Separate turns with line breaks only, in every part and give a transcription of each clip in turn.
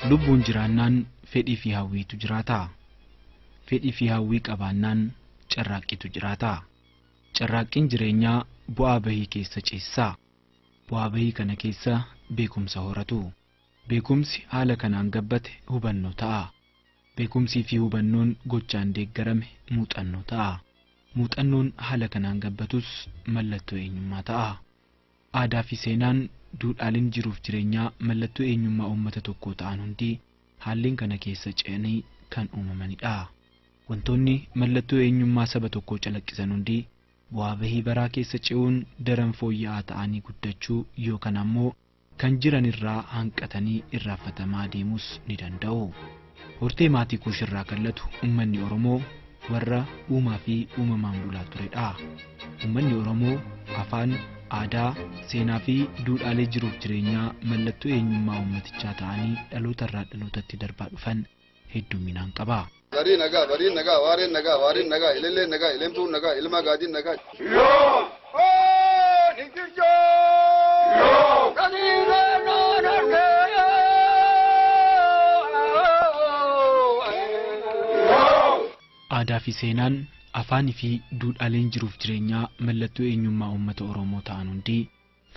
Lubbuun jiraannaan fedhii fi hawwiitu jiraata. Fedhii fi hawwii qabaannaan carraaqqiitu jiraata. Carraaqqiin jireenyaa bu'aa bahii keessa ceesisa. Bu'aa bahii kana keessa beekumsa horatu. Beekumsi haala kanaan gabbate hubannoo ta'a. Beekumsii fi hubannoon gochaan deeggarame muuxannoo ta'a. Muuxannoon haala kanaan gabbatus mallattoo eenyummaa ta'a. Aadaa fi seenaan duudhaaleen jiruuf jireenyaa mallattoo eenyummaa uummata tokkoo ta'an hundi haalleen kana keessa ce'anii kan uumamanidha. Wantoonni mallattoo eenyummaa saba tokkoo calaqqisan hundi bu'aa bahii baraa keessa ce'uun daran fooyya'aa ta'anii guddachuu yookaan ammoo kan jiran irraa hanqatanii irraanfatamaa deemuus ni danda'u. Hortee maatii Kuush irraa kallatu uummanni Oromoo warra uumaa fi uumamaan bulaa turedha. Uummanni Oromoo afaan, aadaa, seenaa fi duudhaalee jiruuf jireenyaa mallattoo eenyummaa uummatichaa ta'anii dhaloota irraa dhalootatti darbaa dhufan hedduminaan qaba.
Garii nagaa, bariin nagaa, waareen nagaa, waariin nagaa, ililleen nagaa, ilemtuun nagaa, ilma gaadiin nagaa.
Aadaa fi seenaan, afaanii fi duudhaaleen jiruuf jireenyaa mallattoo eenyummaa uummata Oromoo ta'an hundi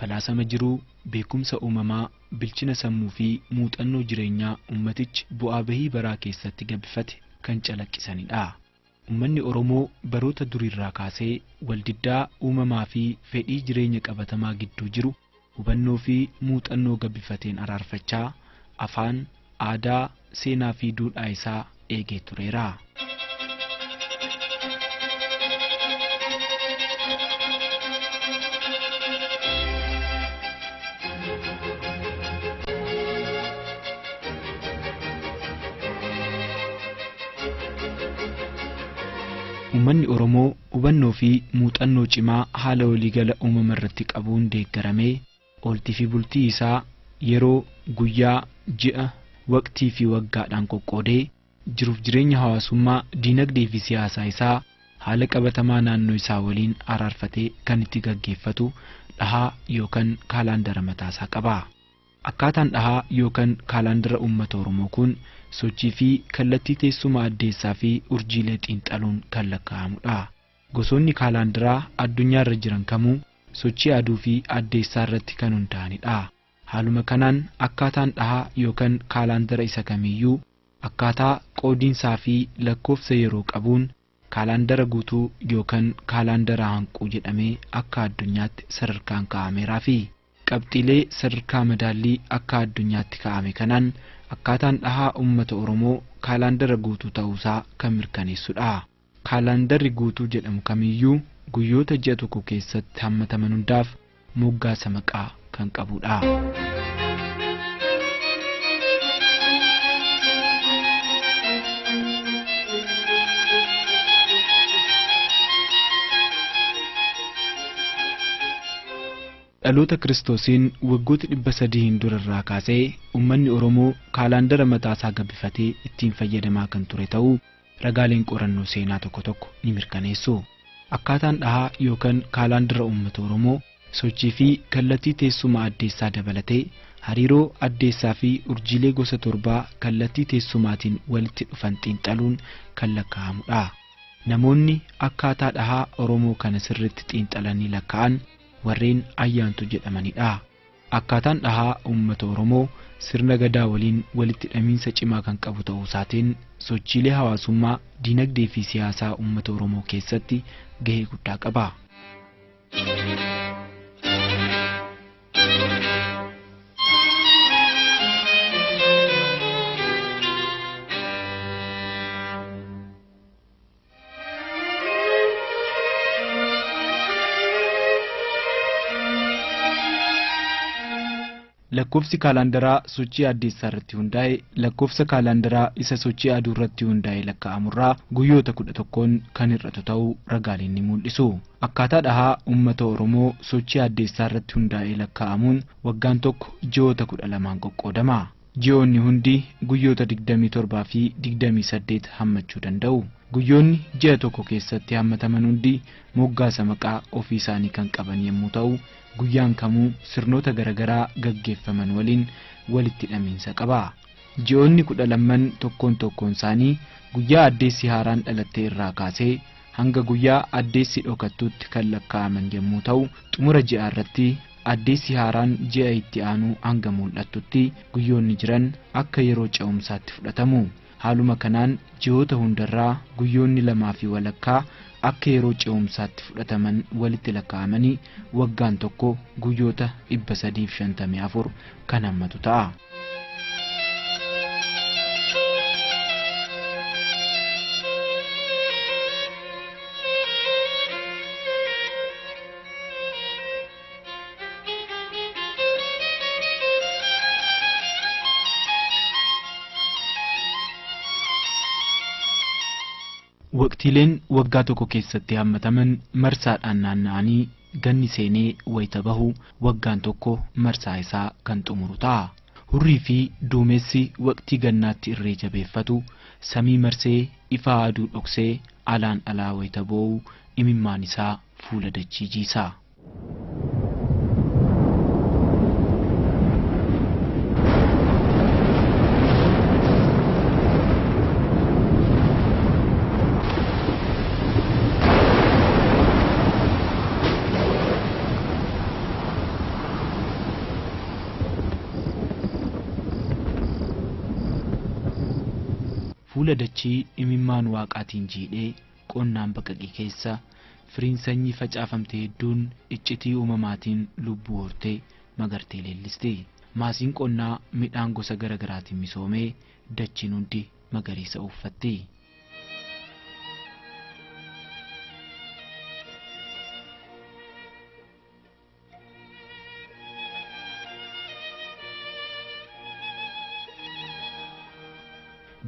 falaasama jiruu, beekumsa uumamaa, bilchina sammuu fi muuxannoo jireenyaa uummatichi bu'aa bahii baraa keessatti gabbifate kan calaqqisanidha. Uummanni Oromoo baroota duriirraa kaasee waldiddaa uumamaa fi fedhii jireenya qabatamaa gidduu jiru hubannoo fi muuxannoo gabbifateen araarfachaa afaan, aadaa, seenaa fi duudhaa isaa eegee tureera. Uummanni Oromoo hubannoo fi muuxannoo cimaa haala waliigala uumama irratti qabuun deeggaramee ooltii fi bultii isaa yeroo, guyyaa, ji'a, waqtii fi waggaadhaan qoqqoodee jiruuf jireenya hawaasummaa, diinagdee fi siyaasaa isaa haala qabatamaa naannoo isaa waliin araarfatee kan itti gaggeeffatu dhahaa yookaan kaalaandara mataasaa qaba. Akkaataan dhahaa yookaan kaalaandara uummata Oromoo kun sochii fi kallattii teessuma addeessaa fi urjiilee xiinxaluun kan lakkaa'amudha. Gosoonni kaalaandaraa addunyaa irra jiran kamuu sochii aduu fi addeessaa irratti kan hundaa'anidha. Haaluma kanaan akkaataan dhahaa yookaan kaalaandara isa kamiiyyuu akkaataa qoodiinsaa fi lakkoofsa yeroo qabuun kaalaandara guutuu yookaan kaalaandara hanquu jedhamee akka addunyaatti sadarkaan kaa'ameeraa fi qabxiilee sadarkaa madaallii akka addunyaatti kaa'ame kanaan akkaataan dhahaa uummata Oromoo kaalaandara guutuu ta'uusaa kan mirkaneessudha. Kaalaandarri guutuu jedhamu kamiyyuu guyyoota ji'a tokko keessatti hammataman hundaaf moggaasa maqaa kan qabudha. Dhaloota Kiristoosiin waggoota 300 durarraa kaasee uummanni Oromoo kaalaandara mataasaa gabbifatee ittiin fayyadamaa kan ture ta'uu ragaaleen qorannoo seenaa tokko tokko ni mirkaneessu. Akkaataan dhahaa yookaan kaalaandara uummata Oromoo sochii fi kallattii teessuma addeessaa dabalatee hariiroo addeessaa fi urjiilee gosa torbaa kallattii teessumaatiin walitti dhufan xiinxaluun kan lakkaa'amudha. Namoonni akkaataa dhahaa Oromoo kana sirriitti xiinxalanii lakkaa'an warreen ayyaantu jedhamanidha. Akkaataan dhahaa uummata Oromoo sirna gadaa waliin walitti hidhamiinsa cimaa kan qabu ta'uu isaatiin sochiilee hawaasummaa, diinagdee fi siyaasaa uummata Oromoo keessatti gahee guddaa qaba. Lakkoofsi kaalaandaraa sochii addeessaa irratti hundaa'e lakkoofsa kaalaandaraa isa sochii aduu irratti hundaa'e lakkaa'amurraa guyyoota 11 kan hir'atu ta'uu ragaaleen ni mul'isu. Akkaataa dhahaa uummata Oromoo sochii addeessaa irratti hundaa'e lakkaa'amuun waggaan tokko ji'oota 12 qoqqoodama. Ji'oonni hundi guyyoota 27 fi 28 hammachuu danda'u. Guyyoonni ji'a tokko keessatti hammataman hundi moggaasa maqaa ofii isaanii kan qaban yommuu ta'u, guyyaan kamuu sirnoota garaagaraa gaggeeffaman waliin walitti hidhamiinsa qaba. Ji'oonni 12 tokkoon tokkoon isaanii guyyaa addeessi haaraan dhalatte irraa kaasee hanga guyyaa addeessi dhokattutti kan lakkaa'aman yommuu ta'u, xumura ji'a irratti addeessi haaraan ji'a itti aanu hanga mul'attutti guyyoonni jiran akka yeroo ce'umsaatti fudhatamu. Haaluma kanaan ji'oota hundarraa guyyoonni 2.5 akka yeroo ce'umsaatti fudhataman walitti lakkaa'amanii waggaan tokko guyyoota 354 kan hammatu ta'a. Waqtiileen waggaa tokko keessatti hammataman marsaadhaan naanna'anii ganni seenee wayita bahu waggaan tokko marsaa isaa kan xumuru ta'a. Hurrii fi duumessi waqtii gannaatti irree jabeeffatu samii marsee ifa aduu dhoksee alaan alaa wayita boo'u imimmaan isaa fuula dachii jiisa. Fuula dachii imimmaan waaqaatiin jiidhee qonnaan baqaqii keessa firiin sanyii facaafamte hedduun iccitii uumamaatiin lubbuu hortee magartee leellisti. Maasiin qonnaa midhaan gosa garaagaraatiin misoomee dachiin hundi magariisa uffatti.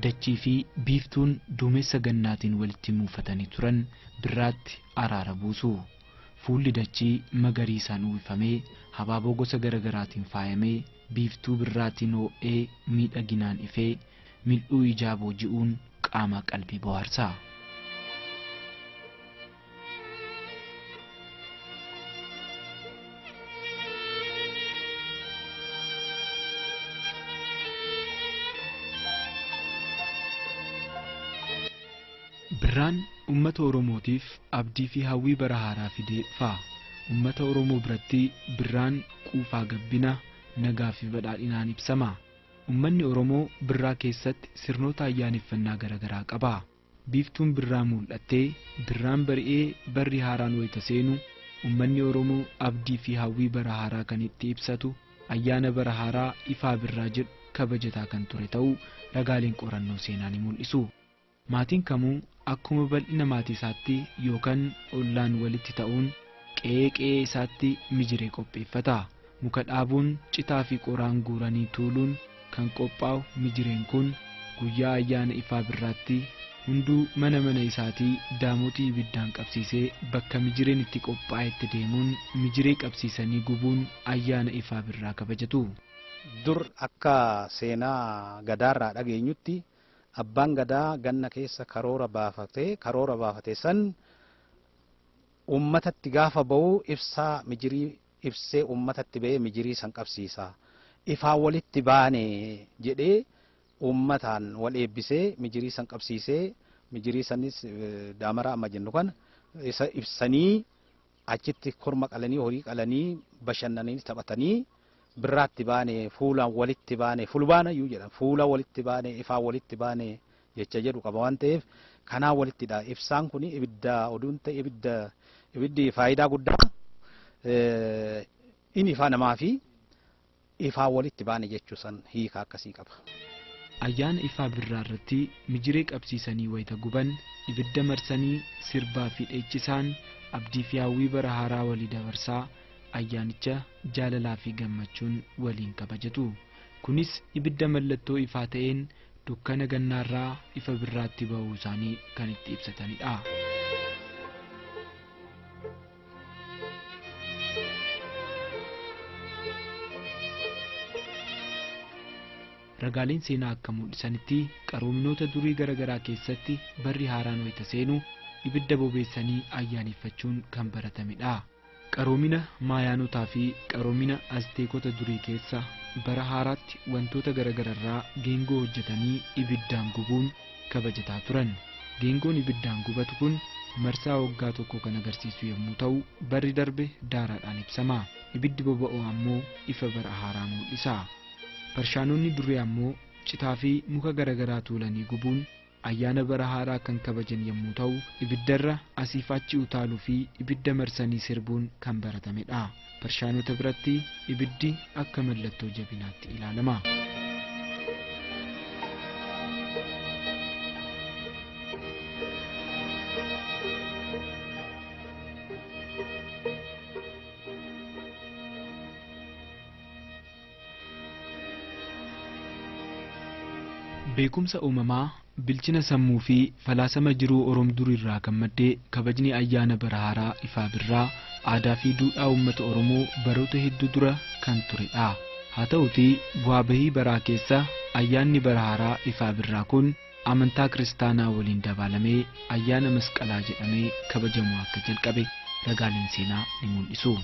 Dachii fi biiftuun duumessa gannaatiin walitti muufatanii turan birraatti araara buusu. Fuulli dachii magariisaan uwwifamee habaaboo gosa garaagaraatiin faayamee biiftuu birraatiin ho'ee miidhaginaan ifee mil'uu ijaa booji'uun qaama qalbii bohaarsa. Birraan uummata Oromootiif abdii fi hawwii bara haaraa fidee dhufa. Uummata Oromoo biratti birraan quufaa gabbina, nagaa fi badhaadhinaan ibsama. Uummanni Oromoo birraa keessatti sirnoota ayyaaneffannaa garaagaraa qaba. Biiftuun birraa mul'attee birraan bari'ee barri haaraan wayita seenu uummanni Oromoo abdii fi hawwii bara haaraa kan itti ibsatu ayyaana bara haaraa ifaa birraa jedhu kabajataa kan ture ta'uu ragaaleen qorannoo seenaa ni mul'isu. Maatiin kamuu akkuma bal'ina maatii isaatti yookaan ollaan walitti ta'uun qe'ee qe'ee isaatti mijiree qopheeffata. Muka dhaabuun citaa fi qoraan guuranii tuuluun kan qophaa'u mijireen kun guyyaa ayyaana ifaa birraatti hunduu mana mana isaatii daamotii ibiddaan qabsiisee bakka mijireen itti qophaa'etti deemuun mijiree qabsiisanii gubuun ayyaana ifaa birraa kabajatu.
Dur akka seenaa gadaarraa dhageenyutti abbaan gadaa ganna keessa karoora baafatee san uummatatti gaafa ba'u ibsaa mijirii ibsee uummatatti ba'ee mijirii san qabsiisa. Ifaa walitti baane jedhee uummataan wal eebbisee mijirii san qabsiisee mijirii sanis daamara amma jennu kana isa ibsanii achitti korma qalanii horii qalanii bashannanii taphatanii birraatti baane fuulaan walitti baane fulbaanayyuu jedhan fuula walitti baane ifaa walitti baane jecha jedhu qaba waan ta'eef kanaa walittidha. Ibsaan kun ibidda oduun ta'e ibiddi faayidaa guddaa inni ifaa namaa fi ifaa walitti baane jechuu san hiika akkasii qaba.
Ayyaana ifaa birraa irratti mijiree qabsiisanii wayita guban ibidda marsanii sirbaa fi dheechisaan abdii fi hawwii bara haaraa walii dabarsaa ayyaanicha jaalalaa fi gammachuun waliin kabajatu. Kunis ibidda mallattoo ifaa ta'een dukkana gannaarraa ifa birraatti ba'uu isaanii kan itti ibsatanidha. Ragaaleen seenaa akka mul'isanitti qaroominoota durii garaagaraa keessatti barri haaraan wayita seenu ibidda bobeessanii ayyaaneffachuun kan baratamedha. Qaroomina Maayaanotaa fi qaroomina Azteekota durii keessa bara haaraatti wantoota garagararraa geengoo hojjetanii ibiddaan gubuun kabajataa turan. Geengoon ibiddaan gubatu kun marsaa waggaa tokko kan agarsiisu yommuu ta'u, barri darbe daaraadhaan ibsama. Ibiddi boba'u ammoo ifa bara haaraa mul'isa. Parshaanonni durii ammoo citaa fi muka garagaraa tuulanii gubuun ayyaana bara haaraa kan kabajan yommuu ta'u, ibiddarra asiif achi utaaluu fi ibidda marsanii sirbuun kan baratamedha. Parshaanota biratti ibiddi akka mallattoo jabinaatti ilaalama. Beekumsa uumamaa, bilchina sammuu fi falaasama jiruu Oromoo irraa kan maddee kabajni ayyaana bara haaraa ifaa birraa aadaa fi duudhaa uummata Oromoo baroota hedduu dura kan turedha. Haa ta'utii bu'aa bahii baraa keessa ayyaanni bara haaraa ifaa birraa kun amantaa kiristaanaa waliin dabaalamee ayyaana masqalaa jedhamee kabajamu akka jalqabe ragaaleen seenaa ni mul'isu.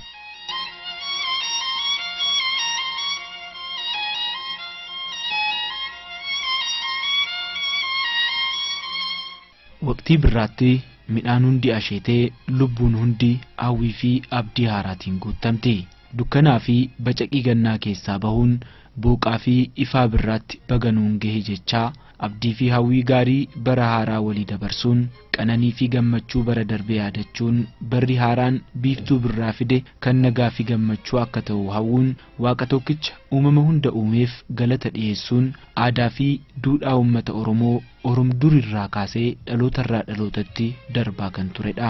Waqtii birraatti midhaan hundi asheetee lubbuun hundi hawwii fi abdii haaraatiin guutamti. Dukkanaa fi bacaqii gannaa keessaa bahuun booqaa fi ifaa birraatti baganuun gahe jechaa abdii fi hawwii gaarii bara haaraa walii dabarsuun qananii fi gammachuu bara darbee yaadachuun barri haaraan biiftuu birraa fide kan nagaa fi gammachuu akka ta'u hawwuun waaqa tokkicha uumama hunda uumeef galata dhiyeessuun aadaa fi duudhaa uummata Oromoo Oromoo durirraa kaasee dhalootarraa dhalootatti darbaa kan turedha.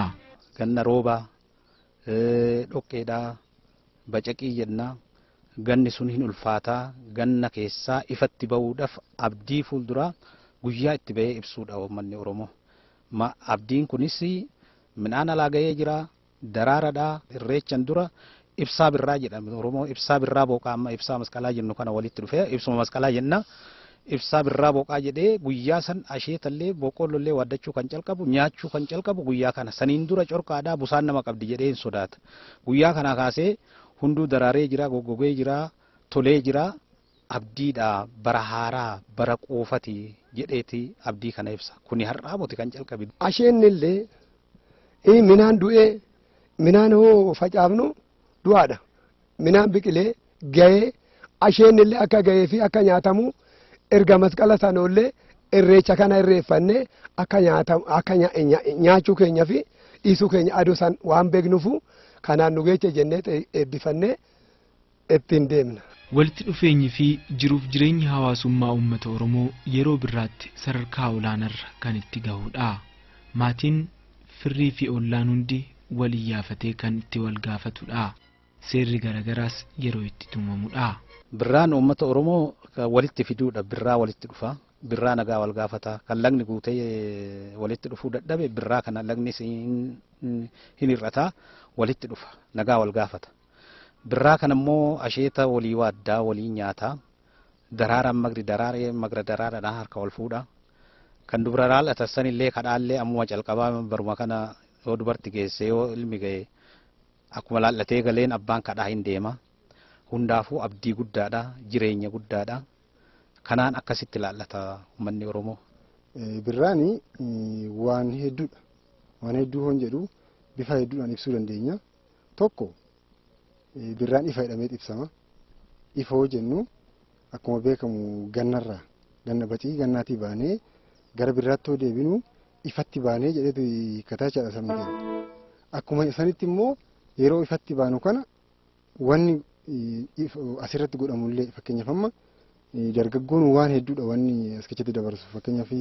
Ganna roobaa, dhoqqeedhaa, bacaqii jennaa. Ganni sun hin ulfaataa, ganna keessaa ifatti bahuudhaaf abdii fuulduraa guyyaa itti bahee ibsuudha uummanni Oromoo. Abdiin kunis midhaan alaa gahee jira, daraaradhaa, irreechan dura ibsaa birraa jedhama. Oromoo ibsaa birraa booqaa amma ibsaa masqalaa jennu kana walitti dhufee ibsuma masqalaa jenna. Ibsaa birraa booqaa jedhee guyyaa san asheetallee boqqollollee waaddachuu kan calqabu nyaachuu kan calqabu guyyaa kana saniin dura corqaadhaa busaan nama qabdi jedhee hin sodaata. Guyyaa kana kaasee hunduu daraaree jira, goggogee jira, tolee jira, abdiidha, bara haaraa, bara quufati jedheeti abdii kana ibsa. Kuni har'aa miti kan calqabe.
Asheennillee minaan du'ee minaan hoo facaafnu du'aadha. Minaan biqilee gahee asheennillee akka gahee fi akka nyaatamu erga masqala sanoollee irreecha kana irreeffannee akka nyaatamu akka nyaachuu keenya fi dhiisuu keenya aduu san waan beeknuufu kanaan nu geeche jennee eebbifannee ittiin deemna.
Walitti dhufeenyi fi jiruuf jireenyi hawaasummaa uummata Oromoo yeroo birraatti sadarkaa olaanaarra kan itti gahudha. Maatiin firrii fi ollaan hundi wal iyyaafatee kan itti wal gaafatudha. Seerri garagaraas yeroo itti tumamudha.
Birraan uummata Oromoo walitti fiduudha. Birraa walitti dhufa. Birraa nagaa wal gaafata. Kan lagni guutee walitti dhufuu dadhabe birraa kana lagnis hin hir'ata walitti dhufa. Nagaa wal gaafata. Birraa kana immoo asheeta walii waaddaa walii nyaata. Daraaraan magri daraaree magra daraaraadhaan harka wal fuudha. Kan dubara raallatan sanillee kadhaallee ammuma calqabaa baruma kana yoo dubarti geesse yoo ilmi ga'e akkuma laallatee galeen abbaan kadhaa hin deema. Hundaafuu abdii guddaadha, jireenya guddaadha. Kanaan akkasitti laallata uummanni Oromoo.
Birraani waan hedduudha. Waan hedduu hoon jedhu bifa hedduudhaan ibsuu dandeenya. Tokko birraan ifa jedhamee ibsama. Ifa hoo jennu akkuma beekamu gannarraa ganna bacii gannaatii baanee gara birraatti hoo deebinu ifatti baanee jedheetu hiikkataa jechaadha sabni keenya. Akkuma sanitti immoo yeroo ifatti baanu kana wanni asirratti godhamullee fakkeenyaaf amma dargaggoon waan hedduudha wanni as keessatti dabarsu fakkeenyaaf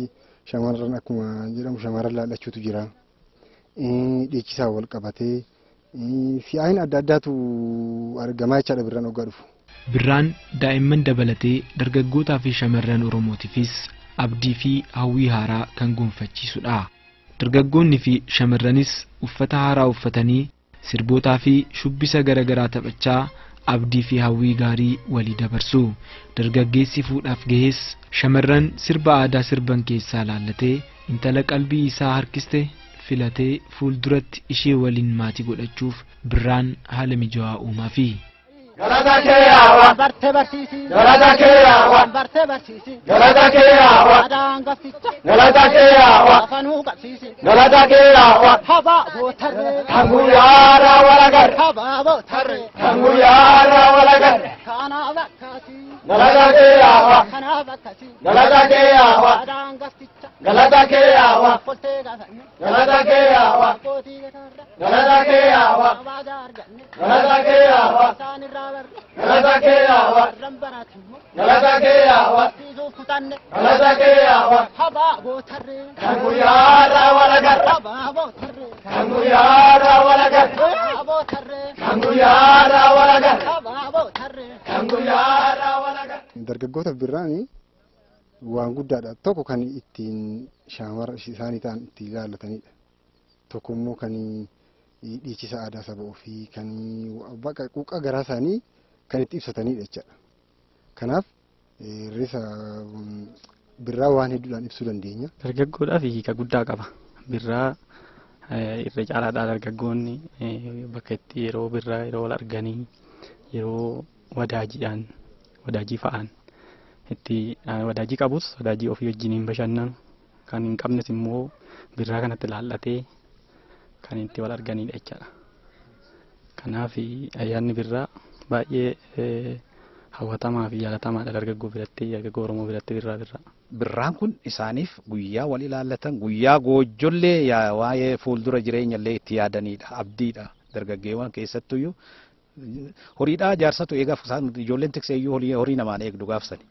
shamarran akkuma jedhamu shamarran laallachuutu jira. Dhiichisaa wal qabatee si'aayin adda addaatu argamaa jechaadha birraan hoggaa dhufu.
Birraan daa'imman dabalatee dargaggootaa fi shamarran Oromootiifis abdii fi hawwii haaraa kan gonfachiisudha. Dargaggoonni fi shamarranis uffata haaraa uffatanii sirbootaa fi shubbisa garaagaraa taphachaa abdii fi hawwii gaarii walii dabarsu. Dargaggeessi fuudhaaf gahees shamarran sirba aadaa sirban keessaa laallatee intala qalbii isaa harkiste filatee fuulduratti ishee waliin maatii godhachuuf birraan haala mijaawaa uumaafi.
Galata kee yaa
Barte barsiisi.
Galata kee yaa
Barte barsiisi.
Galata kee yaa
Adaan gafticha.
Galata kee yaa
Afanuu qabsiisi.
Galata kee yaa
Habaaboo tarree.
Kan guyyaarraa wal agarre.
Habaaboo tarree.
Kan guyyaarraa wal agarre.
Kanaaf akkasii.
Galata kee yaa
Kanaaf akkasii.
Galata kee yaa
Adaan gafticha.
Galata kee yaa
Koltee gaafanne.
Galata kee yaa
Abbootii gataarra.
Galata kee yaa
Kabaaja arganne.
Galata kee yaa
Isaan irraa barre.
Galata kee yaa
Warran baraati immoo.
Galata kee yaa
Barsiisuuf kutanne.
Galata kee yaa
Habaaboo tarree.
Kan guyyaarraa wal agarre.
Habaaboo tarree.
Kan guyyaarraa wal agarre.
Habaaboo tarree.
Kan guyyaarraa wal agarre.
Habaaboo tarree.
Kan guyyaarraa wal agarre.
Dargaggoota birraani waan guddaadha. Tokko kan ittiin shaamara isaanii ta'an ittiin ilaallatanidha. Tokko immoo kan dhiichisa aadaa saba ofii kan bakka quuqqaa garaa isaanii kan itti ibsatanidha jechaadha. Kanaaf risa birraa waan hedduudhaan ibsuu dandeenya.
Dargaggoodhaaf hiika guddaa qaba. Birraa irra caalaadhaa dargaggoonni bakka itti yeroo birraa yeroo wal arganii yeroo wadaajiidhaan wadaajii fa'aan itti wadaajii qabus wadaajii ofii wajjiniin bashannanu kan hin qabnes immoo birraa kanatti laallatee kan itti wal arganidha jechaadha. Kanaaf ayyaanni birraa baay'ee hawwatamaa fi jaalatamaadha dargaggoo biratti dargaggoo Oromoo biratti birraa birraa.
Birraan kun isaaniif guyyaa wal ilaallatan guyyaa goojjollee waa'ee fuuldura jireenyallee itti yaadanidha abdiidha dargaggeewwan keessattuyyuu horiidhaa jaarsatu eegaaf isaan ijoolleen tikseeyyuu horii namaan eegdu gaafsani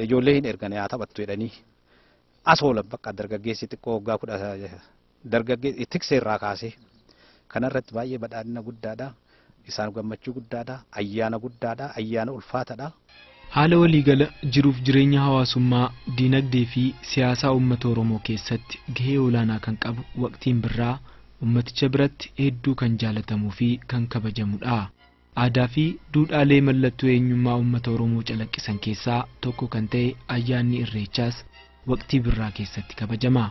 ijoollee hin ergane haa taphattu jedhanii as oolan bakka dargaggeessi xiqqoo waggaa kudha dargaggee tikseerraa kaasee kanarratti baay'ee badhaadhina guddaadha isaan gammachuu guddaadha ayyaana guddaadha ayyaana ulfaataadha.
Haala waliigala jiruuf jireenya hawaasummaa, diinagdee fi siyaasaa uummata Oromoo keessatti gahee olaanaa kan qabu waqtiin birraa uummaticha biratti hedduu kan jaalatamuu fi kan kabajamudha. Aadaa fi duudhaalee mallattoo eenyummaa uummata Oromoo calaqqisan keessaa tokko kan ta'e ayyaanni Irreechaas waqtii birraa keessatti kabajama.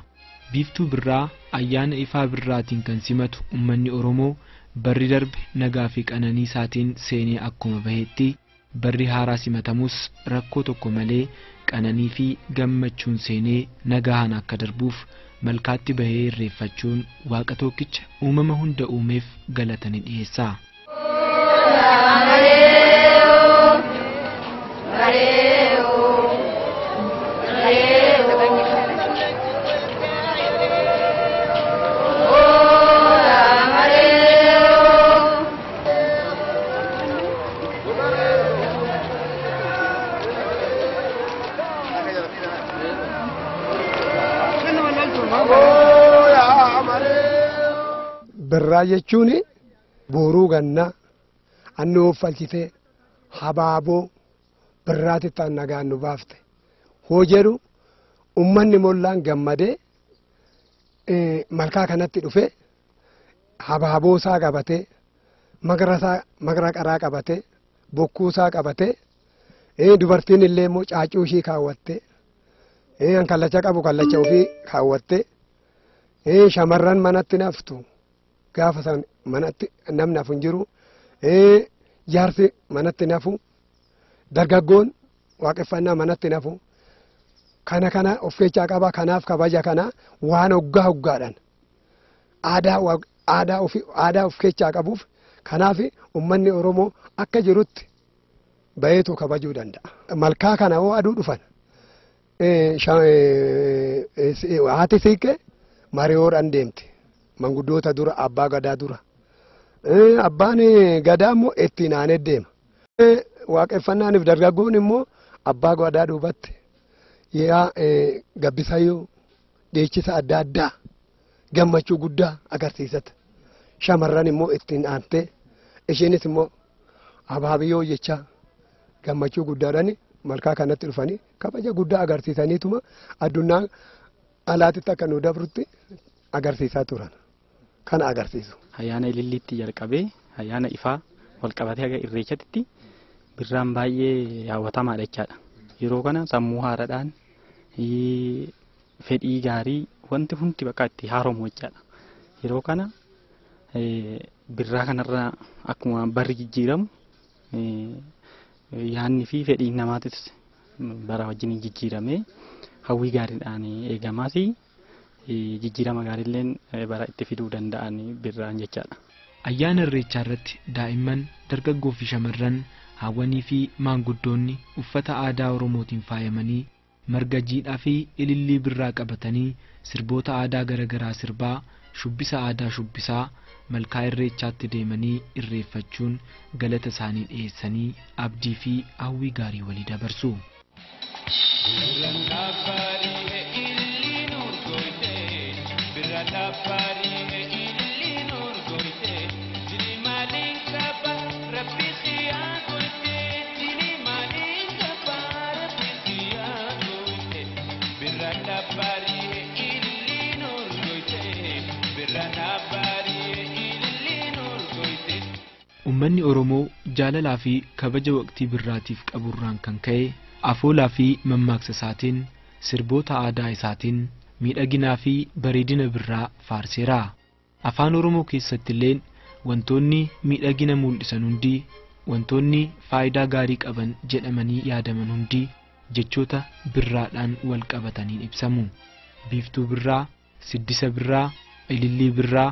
Biiftuu birraa ayyaana ifaa birraatiin kan simatu uummanni Oromoo barri darbe nagaa fi qananii isaatiin seenee akkuma bahetti barri haaraa simatamus rakkoo tokko malee qananii fi gammachuun seenee nagahaan akka darbuuf malkaatti bahee irreeffachuun waaqa tokkicha uumama hunda uumeef galata ni dhiyeessa.
Birraa jechuun booruu gannaa annu uffalchitee habaaboo birraatti ta'an nagaan nu baafte hoo jedhu ummanni mollaan gammadee malkaa kanatti dhufe habaaboo isaa qabatee magra qaraa qabatee bokkuu isaa qabatee dubartiin illee immoo caacuu ishii kaawwattee kallacha qabu kallacha ofii kaawwattee shamarran manatti naftu. Gaafa san manatti namni hafu hin jiru jaarsi manatti nafu dargaggoon waaqeffannaa manatti nafu kana kana of keessaa qaba. Kanaaf kabaja kana waan hoggaa hoggaadhaan aadaa of keessaa qabuuf kanaaf ummanni Oromoo akka jirutti baheetu kabajuu danda'a. Malkaa kana hoo aduu dhufan haati siiqqee mariyoodhaan deemti. Manguddoota dura abbaa gadaa dura abbaan gadaa immoo ittiin aanee deema. Waaqeffannaaniif dargaggoon immoo abbaa gadaa duubatti yaa gabbisayyoo dhiichisa adda addaa gammachuu guddaa agarsiisata. Shamarran immoo ittiin aantee isheenis immoo abaabiyyoo jechaa gammachuu guddaadhaan malkaa kanatti dhufanii kabaja guddaa agarsiisaniituma addunyaa alaatitti akka nu dabrutti agarsiisaa turan. Kana agarsiisu.
Ayyaana ililliitti jalqabee ayyaana ifaa wal qabatee haga irreechatti birraan baay'ee hawwatamaadha jechaadha. Yeroo kana sammuu haaraadhaan fedhii gaarii wanti hundi bakka itti haaromu jechaadha. Yeroo kana birraa kanarra akkuma barri jijjiiramu Yaadni fi fedhiin namaatis bara wajjin jijjiiramee hawwii gaariidhaan eegamaas jijjiirama gaariilleen bara itti fiduu danda'an birraan jechaadha.
Ayyaana Irreechaa irratti daa'imman, dargaggoo fi shamarran, hawwanii fi maanguddoonni uffata aadaa Oromootiin faayamanii marga jiidhaa fi ilillii birraa qabatanii sirboota aadaa garaagaraa sirbaa, shubbisa aadaa shubbisaa malkaa Irreechaatti deemanii irreeffachuun galata isaanii dhiyeessanii abdii fi hawwii gaarii walii dabarsu. Uummanni Oromoo jaalalaa fi kabaja waqtii birraatiif qaburraan kan ka'e afoolaa fi mammaaksa isaatiin sirboota aadaa isaatiin miidhaginaa fi bareedina birraa faarseera. Afaan Oromoo keessatti illeen wantoonni miidhagina mul'isan hundi, wantoonni faayidaa gaarii qaban jedhamanii yaadaman hundi jechoota birraadhaan wal qabataniin ibsamu. Biiftuu birraa, siddisa birraa, ilillii birraa,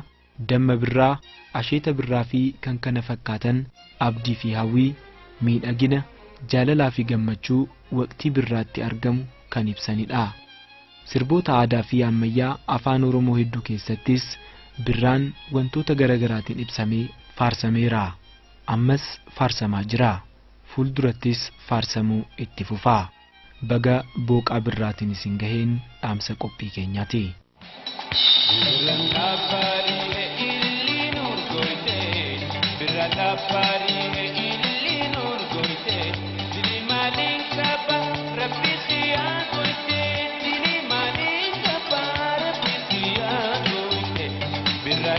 damma birraa, asheeta birraa fi kan kana fakkaatan abdii fi hawwii, miidhagina, jaalalaa fi gammachuu waqtii birraatti argamu kan ibsanidha. Sirboota aadaa fi ammayyaa afaan Oromoo hedduu keessattis birraan wantoota garaagaraatiin ibsamee faarsameera. Ammas faarsamaa jira. Fuuldurattis faarsamuu itti fufa. Baga booqaa birraatiin isin gaheen dhaamsa qophii keenyaati.
Birra